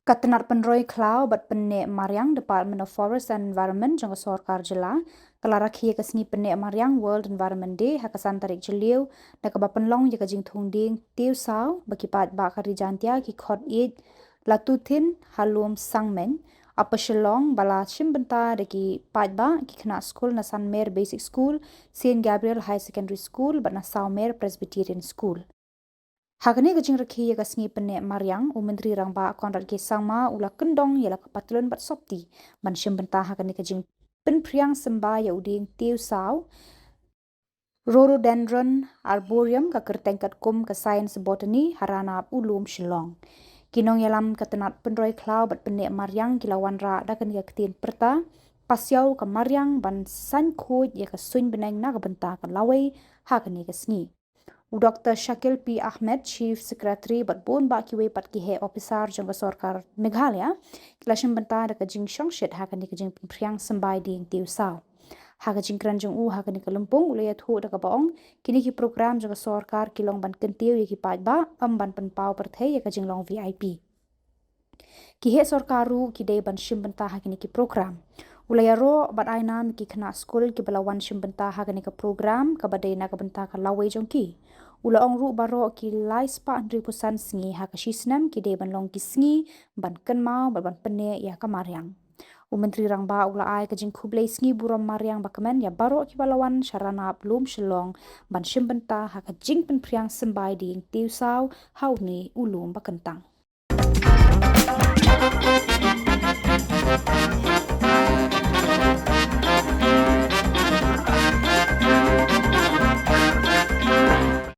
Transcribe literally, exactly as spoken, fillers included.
Ka tnat pynroi khlaw bad pynneh mariang Department of Forest and Environment jong ka sorkar jylla ka la rakhe ïa ka sngi pynneh mariang World Environment Day ha ka san tarik Jylliew, da kaba pynlong ïa ka jingthung dieng tiew saw ba ki paidbah ka Ri Jaintia ki khot ïeit Latuthin ha lum Sangmeiñ, Upper Shillong, ba la shim bynta da ki paidbah ki khynnah skul na Sanmer Basic School, Saint Gabriel Higher Secondary School bad na Sawmer Presbyterian School. Ha kane ka jingrakhe ïa ka sngi pynneh mariang, u Myntri Rangbah Conrad K Sangma u la kyndong ïa la ka patlun bad sopti ban shim bynta ha kane ka jingpynphriang symbai ïa u dieng tiew saw Rhododendron arboreum, ka kyrteng katkum ka Science Botany, ha ranab u lum Shillong. Ki nongïalam ka tnat pynroi khlaw bad pynneh mariang ki la wanrah da kane ka ktien pyrta: Pasiaw ka mariang ban saiñ khuid ïa ka suiñ bneng na ka bynta ka lawei ha kane ka sngi. U Doktor Shakil P Ahmed, Chief Secretary, bad bun bah kiwei pat ki heh ophisar jong ka sorkar Meghalaya ki la shim bynta da ka jingshongshit ha kane ka jingpynphriang symbai dieng tiew saw. Ha ka jingkren jong u ha kane ka lympung, u la ïathuh da kaba ong, kine ki program jong ka sorkar ki long ban kyntiew ïa ki paidbah, ym ban pynpaw pyrthei ïa ka jinglong V I P. Ki heh sorkar ruh ki dei ban shim bynta ha kine ki program. U la ïaroh bad ai nam ïa ki khynnah skul kiba la wan shim bynta ha kane ka program kaba dei na ka bynta ka lawei jong ki. U la ong ruh baroh ki lai spah hynriewphew san sngi ha ka shi snem ki dei ban long ki sngi ban kynmaw bad ban pynneh ïa ka mariang. U Myntri Rangbah u la ai ka jingkhublei sngi burom mariang bakmen ïa baroh kiba la wan sha ranab lum Shillong ban shim bynta ha ka jingpynphriang symbai dieng tiew saw ha une u lum bakyntang.